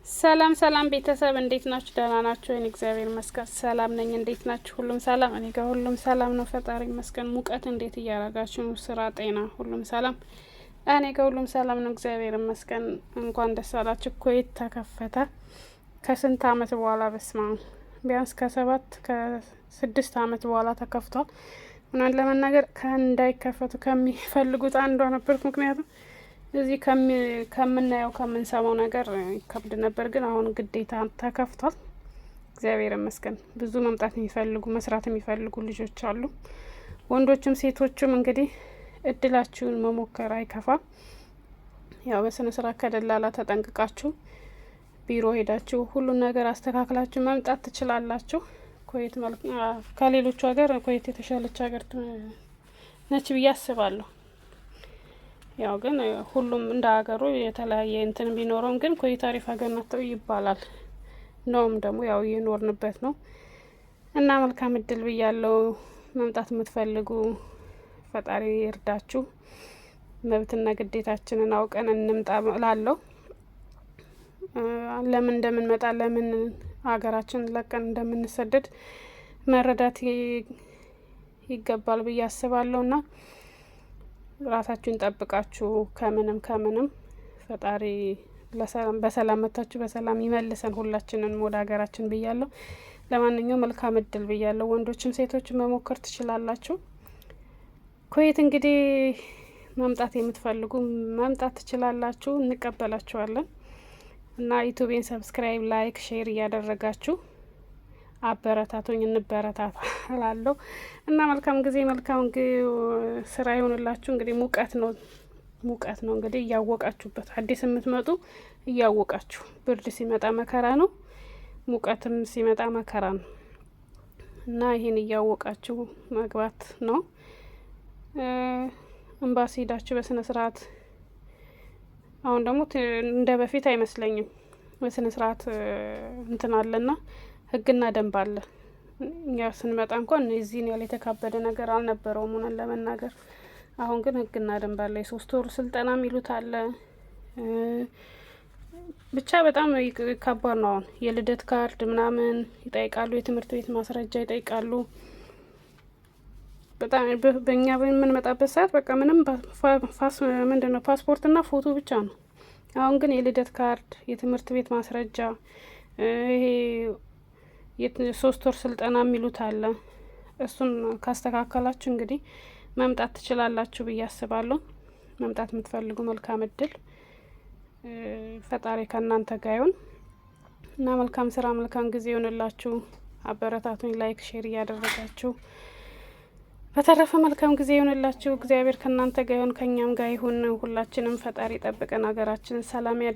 ሰላም ሰላም ቤተሰብ፣ እንዴት ናችሁ? ደህና ናችሁ? እኔ እግዚአብሔር ይመስገን ሰላም ነኝ። እንዴት ናችሁ? ሁሉም ሰላም? እኔ ጋር ሁሉም ሰላም ነው፣ ፈጣሪ ይመስገን። ሙቀት እንዴት እያረጋችሁ ነው? ስራ፣ ጤና፣ ሁሉም ሰላም? እኔ ጋር ሁሉም ሰላም ነው፣ እግዚአብሔር ይመስገን። እንኳን ደስ አላችሁ። ኩዌት ተከፈተ ከስንት አመት በኋላ፣ በስማ ቢያንስ ከ7 ከ6 አመት በኋላ ተከፍቷል። እውነት ለመናገር ከእንዳይከፈቱ ከሚፈልጉት አንዷ ነበርኩ። ምክንያቱም እዚህ ከምናየው ከምንሰማው ነገር ይከብድ ነበር፣ ግን አሁን ግዴታ ተከፍቷል። እግዚአብሔር ይመስገን። ብዙ መምጣት የሚፈልጉ፣ መስራት የሚፈልጉ ልጆች አሉ። ወንዶችም ሴቶችም እንግዲህ እድላችሁን መሞከር አይከፋም። ያው በስነ ስርዓት ከደላላ ተጠንቅቃችሁ ቢሮ ሄዳችሁ ሁሉን ነገር አስተካክላችሁ መምጣት ትችላላችሁ። ኩዌት ከሌሎቹ ሀገር ኩዌት የተሻለች ሀገር ነች ብዬ አስባለሁ። ያው ግን ሁሉም እንደ ሀገሩ የተለያየ እንትን ቢኖረውም ግን ኩዌት አሪፍ ሀገር ናት ይባላል። ነውም ደግሞ፣ ያው እየኖርንበት ነው እና መልካም እድል ብያለው። መምጣት የምትፈልጉ ፈጣሪ ይርዳችሁ። መብትና ግዴታችንን አውቀን እንምጣ እላለሁ። ለምን እንደምንመጣ፣ ለምን ሀገራችን ለቀን እንደምንሰደድ መረዳት ይገባል ብዬ አስባለሁ። እና ራሳችሁን ጠብቃችሁ ከምንም ከምንም ፈጣሪ በሰላም መታችሁ በሰላም ይመልሰን ሁላችንን ወደ ሀገራችን ብያለሁ። ለማንኛውም መልካም እድል ብያለሁ። ወንዶችም ሴቶችም መሞከር ትችላላችሁ። ኩዌት እንግዲህ መምጣት የምትፈልጉ መምጣት ትችላላችሁ፣ እንቀበላችኋለን። እና ዩቱቤን subscribe፣ like፣ share እያደረጋችሁ አበረታቱኝ፣ እንበረታታ እላለሁ። እና መልካም ጊዜ፣ መልካም ስራ ይሆንላችሁ። እንግዲህ ሙቀት ነው፣ ሙቀት ነው። እንግዲህ እያወቃችሁበት አዲስ የምትመጡ እያወቃችሁ፣ ብርድ ሲመጣ መከራ ነው፣ ሙቀትም ሲመጣ መከራ ነው። እና ይሄን እያወቃችሁ መግባት ነው። ኤምባሲ ሄዳችሁ በስነ ስርዓት፣ አሁን ደግሞ እንደ በፊት አይመስለኝም። በስነ ስርዓት እንትን አለና ህግና ደንብ አለ። እኛ ስንመጣ እንኳን የዚህን ያህል የተካበደ ነገር አልነበረውም ሆነን ለመናገር። አሁን ግን ህግና ደንብ አለ። የ3 ወር ስልጠና የሚሉት አለ። ብቻ በጣም ከባድ ነው። አሁን የልደት ካርድ ምናምን ይጠይቃሉ። የትምህርት ቤት ማስረጃ ይጠይቃሉ። በጣም በእኛ በምንመጣበት ሰዓት በቃ ምንም ምንድን ነው፣ ፓስፖርትና ፎቶ ብቻ ነው። አሁን ግን የልደት ካርድ፣ የትምህርት ቤት ማስረጃ፣ ይሄ የ3 ወር ስልጠና የሚሉት አለ። እሱን ካስተካከላችሁ እንግዲህ መምጣት ትችላላችሁ ብዬ አስባለሁ። መምጣት የምትፈልጉ መልካም እድል፣ ፈጣሪ ከእናንተ ጋር ይሁን እና መልካም ስራ፣ መልካም ጊዜ ይሆንላችሁ። አበረታቱኝ፣ like፣ share እያደረጋችሁ። በተረፈ መልካም ጊዜ ይሆንላችሁ። እግዚአብሔር ከእናንተ ጋር ይሁን፣ ከእኛም ጋር ይሁን። ሁላችንም ፈጣሪ ጠብቀን፣ ሀገራችን ሰላም ያደ